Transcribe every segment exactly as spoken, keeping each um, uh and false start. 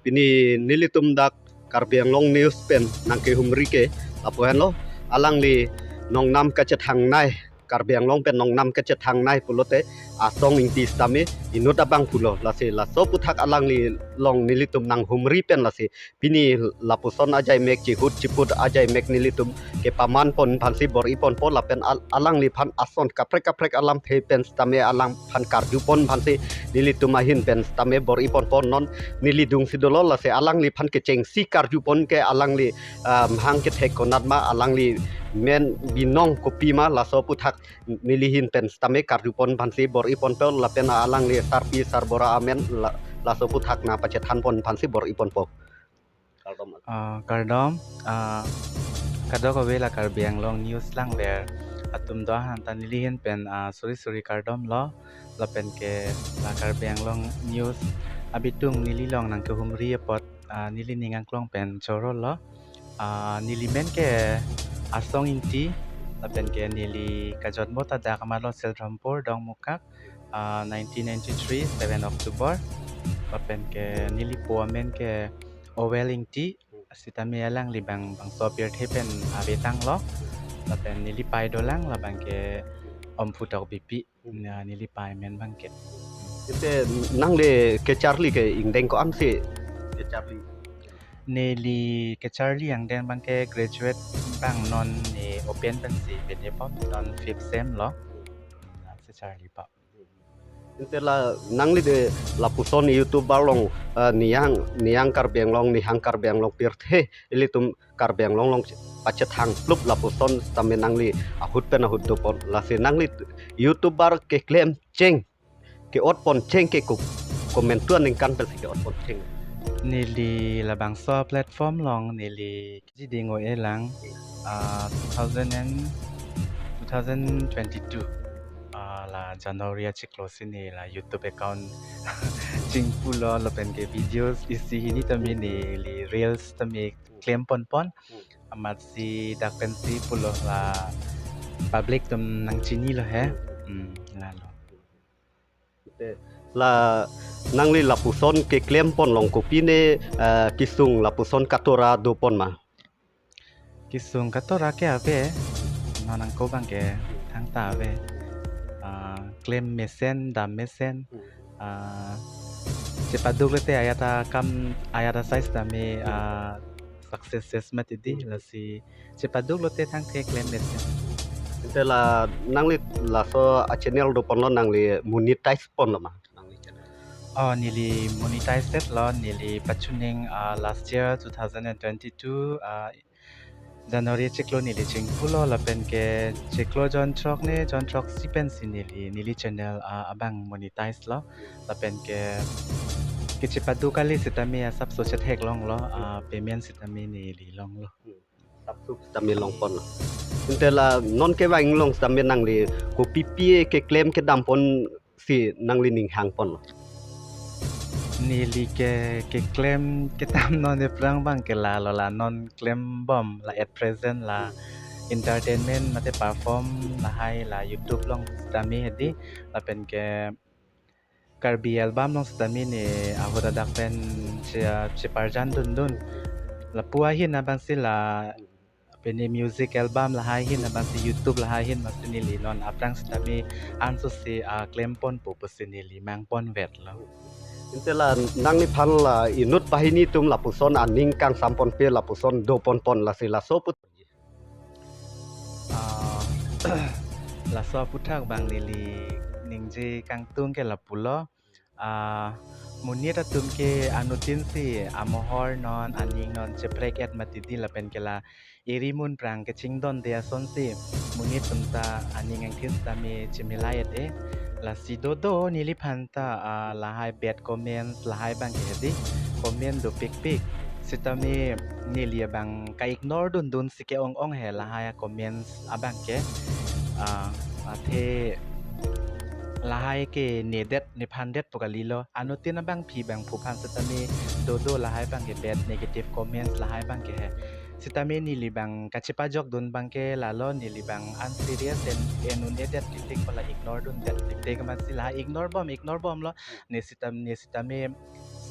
Pini nelitum dak Karbi Anglong News pen nangkehumri ke lapu henlo, alangli nongnam kachethangnei, Karbi Anglong pen nongnam kachethangnei pulote Asong Ingti sitame inut abang pulo. Lasi laso aputhak alangli along nelitum nanghumri pen lasi pini lapuson ajaimek, chihut chiput ajaimek nelitum kepaman pon aphansi bor-i ponpo, lapen al-, alangliphan ason kaprek kaprek alamthe pen sitame alangphan karju pon aphansi nelitum ahin pen sitame bor-i ponpo. Non neli dungsi dolo, lasi alangliphan kechengsi karju pon ke alangli, ah, mahang kethek konat ma, alangli men binong kopi ma, laso aputhak neli ahin pen sitame karju pon aphansi bor-i ponpo, lapen alangli sarpi sarbura amen la-, laso aputhak nangpachethan pon aphansi bor-i ponpo. Kardom. Ah, kardom, ah, kadokave la Karbi Anglong News langver atum do-an ta neli ahin pen, ah, suri suri kardom lo, lapen ke la Karbi Anglong News abitung neli along nangkehumri apot, ah, neli ning angklong pen choro lo. Ah, neli men ke Asong Ingti, lapen ke neli kajonmo ta dak amatlo Sildharampur Dongmukak, ah, nineteen ninety-three, seven October. Lapen ke neli po amen ke Owel Ingti, sitame alangli bang, bangso apirthe pen avetang lo. Lapen neli pai dolang labang ke Omphu Tokbipi, na neli pai amen abang ke. Ite nangli kecharli ke ingdeng ko-ansi kecharli? Neli kecharli angdeng abang ke graduate abang, non ne open pensi bene pom, non fifth sem lo. Lasi charli pom. Ante la nangli de lapuson YouTuber along, eh, nihang, nihang Karbi Anglong, nihang Karbi Anglong pirthe, ilitum Karbi Anglong along pachethang plup lapuson sitame nangli ahut pen ahut do pon. Lasi nangli YouTuber keklem cheng, ke-ot pon cheng ke ko-, komantu aningkan pensi ke-ot pon cheng? Neli labangso platform along neli ji ding o-e lang, ah, two thousand and, two thousand twenty-two, ah, la January achiklo si neli la YouTube account chingpu lo, lapen ke videos isi hini tame neli reels tame klem pon pon. Hmm. Amatsi dak pensi pulo la public atum nangchini lo he. Hmm. Hmm, lalo. Te, la nangli lapuson keklem pon along kopine, eh, kesung lapuson katora do pon ma? Kesung katora ke ave, non ako abang ke thangta ave. Ah, klem mesen, dam mesen. Hmm. Ah, chepaduk lote ajat akam, ajat asai sitame, ah, success, success mati di, hmm, lasi chepaduk lote thangte klem mesen. Ante la nangli laso a channel do pon lo, nangli monetize pon lo ma nangli channel? Oh, neli monetize det lo, neli pachuning, ah, last year two thousand and twenty-two, ah, January chiklo neli chingpu lo, lapen ke chiklo jonthrok ne jonthrok si pensi neli, neli channel, ah, abang monetize lo, lapen ke kechepaduk kali sitame asapso chetheklong lo, ah, payment sitame neli long lo. Sapso sitame long pon lo. Ante la non kevang along sitame nangli kopipi keklem kedam pon si nangli ning hang pon lo? Neli ke, keklem kedam non aphrang abang ke lalo, la non klem bom la at present la entertainment mate perform lahai la YouTube along sitame hedi, lapen ke Karbi album along sitame ne ahut adak pen che, cheparjan dundun. Lapu ahin abang si la pini music album lahai ahin abang si YouTube lahai ahin abang si neli non aphrang sitame anso si, ah, klem ponpo pusi neli mang ponvet lo. Ante la nangliphan la inut banghini atum lapuson aning kangsam ponpe lapuson do pon pon, lasi laso aput Ah, laso aputhak abang neli ningje kangtung ke lapu lo. Ah, monit atum ke anuttin si amohor non, aning non cheprek et mati di, lapen ke la eri mun prang kechingdonde asonsi monit atum ta aning angthin sitame chemilai et e. Lasi dodo neliphan ta, ah, lahai bad comments lahai abang ke hedi, comment dopikpik. Sitame neli abang ka-ignore dundun si ke-ong-ong he lahai a-comments abang ke. Ah, athe lahai ke nedet nephandet pu kalilo. Anuttin abangpi abangphu aphan sitame dodo lahai abang ke bad negative comments lahai abang ke he. Sitame neli abang kachepajok dun abang ke lalo, neli abang unserious en, en un-edet titik pu la ignore dundet titik amatsi lahai ignore bom, ignore bom lo. Ne sitam, ne sitame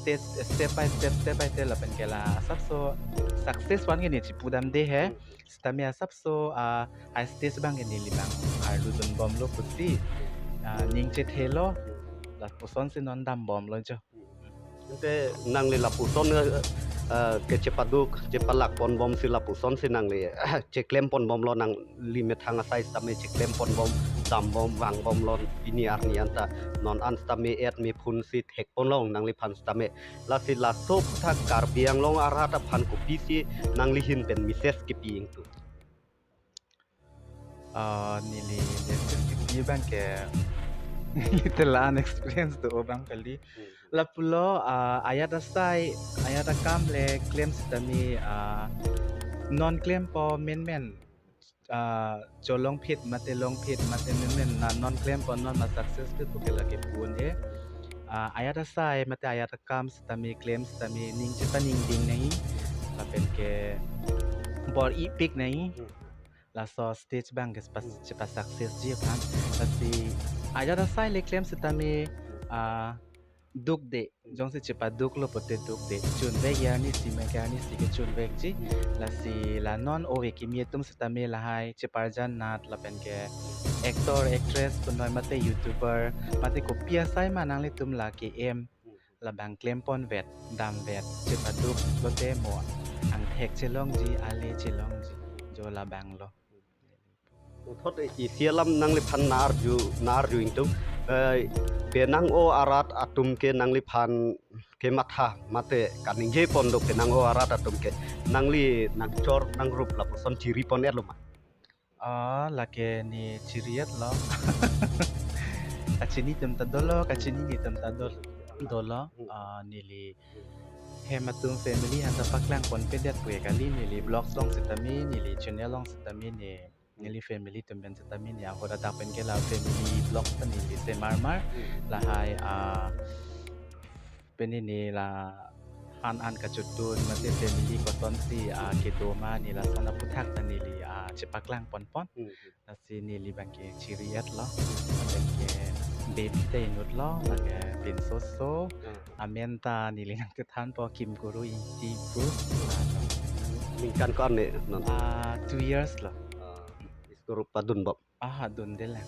stage step by step, step by step lapen ke la asapso success wan ke ne chipudamde he. Hmm. Sitame asapso, ah, high stage abang ke neli abang arlu dunbomlo pusi, ah, ning chethelo, lapusonsi non dambomlo jo. Ante nangli lapuson, eh, eh, kechepaduk, chepalak ponbomsi lapusonsi nangli cheklem ponbomlo, nangli methang asai sitame cheklem ponbom, dambom, vangbomlo pini arni anta, non an sitame et me phunsi thek ponlong nangliphan sitame. Lasi laso aphuthak Karbi Anglong arat aphan kopisi nangli ahin pen message kepi ingtung? Ah, neli message kepi abang ke neli te la-an experience do abang kali. Hmm. Lapulo, ah, ajat asai, ajat akam le klem sitame, ah, non klempo menmen, ah, cholongphit mate longphit mate menmen na non klempo non ma success phit pu ke lake pu un-e. Ah, ajat asai mate ajat akam sitame klem sitame ning chepaningding nangji lapen ke bor-ipik nangji. Hmm. Laso stage abang ke chepa-, Hmm. chepa-success ji aphan. Lasi ajat asai le klem sitame, ah, dukde. Hmm. Jongsi chepaduklo pote dukde. Chunvek arnisi ma ke arnisi kechunvekji. Hmm. Lasi la non ove kimi atum sitame lahai cheparjan nat lapen ke actor, actress punoi mate YouTuber mate kopi asai ma nanglitum la ke-em Hmm. labang klem ponvet, damvet, chepaduk lote mo angthek chelongji, ale chelongji, jo labanglo. Puthot isi alam nangliphan na-arju, na-arju ingtung, eh, penang-o arat atum ke nangliphan kematha mate kaningje pon do penang-o arat atum ke, nangli nangchor nangrup lapuson chiri pon-etlo ma? Ah, lake ne chiri-etlo. Kachini atum ta dolo, kachini ne atum ta dol-, dolo. Hmm. Ah, neli hem atum family aphan ta paklang ponpedet pu kali, neli vlogs along sitame, neli channel along sitame ne, neli family atum pen sitame ne ahut adak pen ke la family vlogs ta neli semarmar. Hmm. Lahai, ah, pini ne la han an kachotun mate family kosonsi, ah, kedo ma ne lason aphuthak ta neli, ah, chepaklang ponpon. Hmm. Lasi neli abang ke chiri-etlo. Lapen ke baby ta inutlo, lake pinso so. Hmm. Amen ta neli nangkethanpo Kimkuru Ingti pu. Ningkan ko-an ne non? Ah, two years lo. Ah, school padunbom? Ah, dunde lang.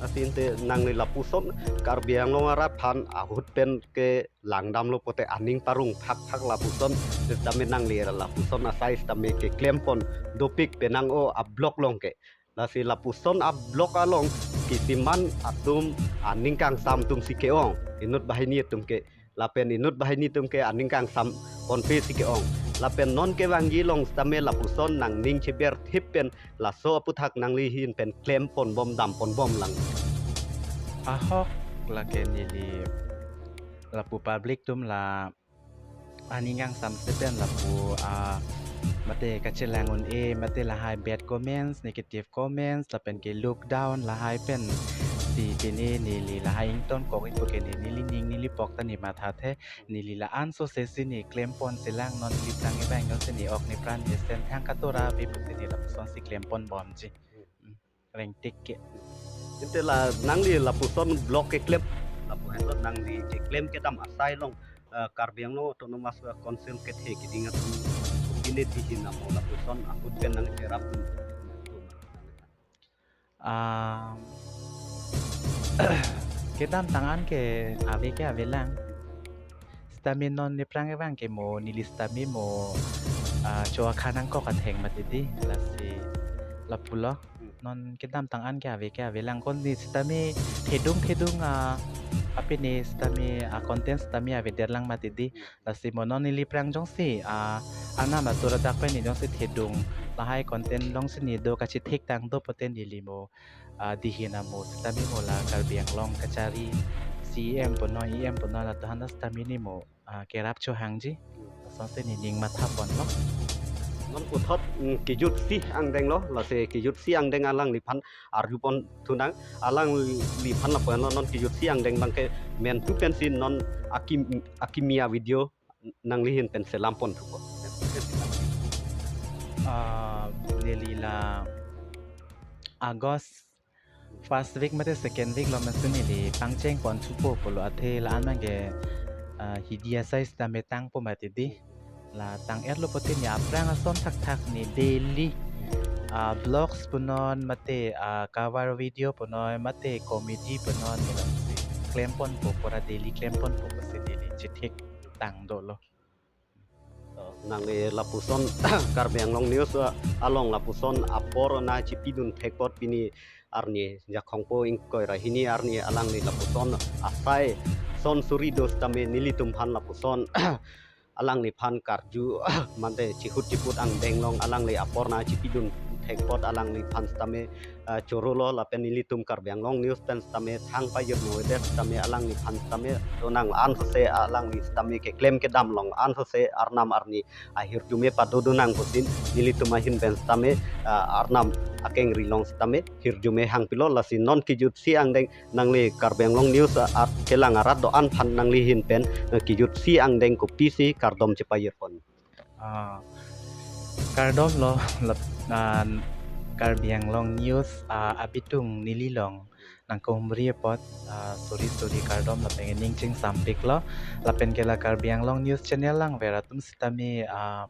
Lasi ante nangli lapuson Karbi Anglong arat aphan ahut pen kelangdamlo pote aning parong phakphak lapuson, sitame nangli lapuson asai sitame keklem pon dopik penang-o a-vlog along ke. Lasi lapuson a-vlog along kisiman atum aning kangsam atumsi ke-ong, inut banghini atum ke. Lapen inut banghini atum ke aning kangsam ponpesi ke-ong. Lapen non kevangji along sitame lapuson nangning cheberthip pen laso aphuthak nangli ahin pen klem ponbom, dam ponbom lang. Ahok, lake neli lapu public atum la aning kangsam si pen lapu, ah, mate kachelang un-e, mate lahai bad comments, negative comments, lapen ke look down lahai pensi pini neli lahai ingtonkok ipo ke ne neli ning neli pok ta ne mathathe, neli la-an so sesi ne klem ponsi lang, non neli plang ibang yo si ne ok ne pran ne sen thang katora ave pusi ne lapusonsi klem ponbomji. Hmm. Rengtik ke. Ante la nangli lapuson vlog keklem, lapu henlo nangli keklem kedam asai along, eh, Karbi Anglong Autonomous Council kethe kiding atum pine dihin amo lapuson ahut pen nangcherap dun. Ah, kedamtang an ke ave ke ave lang. Sitame non ne plang ibang ke mo neli sitame mo, ah, cho akha nangkok atheng mati di, lasi lapulo. Hmm. Non kedamtang an ke ave ke ave lang, ko ne sitame thedung thedung, ah, apine sitame, ah, content sitame avedet lang mati di. Hmm. Lasi mo non neli plang jongsi, ah, anam atur adak pen ne jongsi thedung lahai content alongsi ne do kachethik tang do pote neli mo, ah, dihin amo sitame mo la Karbi Anglong kachari C E M punoi, E M punoi latum aphan ta sitame ne mo, ah, kerap chohangji. Lasonsi ne ning matha ponlo. Non puthot, mm, kejutsi angdenglo, lasi kejutsi angdeng alangliphan arju pon thunang, alangliphan lapu henlo non kejutsi angdeng abang ke mentu pensi non akim-, akimi a-video nangli ahin pen selam pon thupo. Ah, neli la August first week mate second week along pensi neli pangcheng pon thupo pulo, athe la-an abang ke ah, hidi asai sitame tangpo mati di. La tang-etlo putin ne aphrang ason thakthak ne daily, ah, vlogs punon mate, ah, cover video punon mate comedy punon ne la si klemponpo pura daily klemponpo pusi daily chethek tang dolo. Oh, nangli lapuson Karbi Anglong News, ah, along lapuson apor nangchipidun thekpot pini arni Jakhongpo ingkoi ra hini arni alangli lapuson asai son suri do sitame nelitum aphan lapuson alangliphan karju mante chihut chiput angdeng along alangli apor nangchipidun thekpot alangliphan sitame, ah, chorolo lapen nelitum Karbi Anglong News pen sitame thang pajirno-edet sitame alangliphan sitame donang ansose alangli sitame keklem kedam along ansose arnam arni ahirjume padodunang putin nelitum ahin pen sitame, ah, arnam akengri along sitame hirjume hangpilo lasi non kejutsi angdeng nangli Karbi Anglong News, ah, kelang arat do-an aphan nangli ahin pen, ah, kejutsi angdeng kopisi kardom chepajirpon. Ah, kardom lo, lap-, ah, Karbi Anglong News, ah, abitung neli along nangkehumri apot, ah, suri suri kardom lapen ning chingsampiklo, lapen ke la Karbi Anglong News channel langver atum sitame, ah,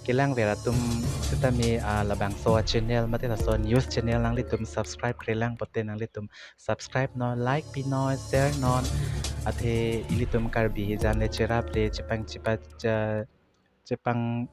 kelangver atum sitame, ah, labangso a-channel mate laso news channel nanglitum subscribe-kre lang putin nanglitum subscribe non, like pinon, share non, athe ilitum Karbi hijan le cherapre chepang chepa cha chepang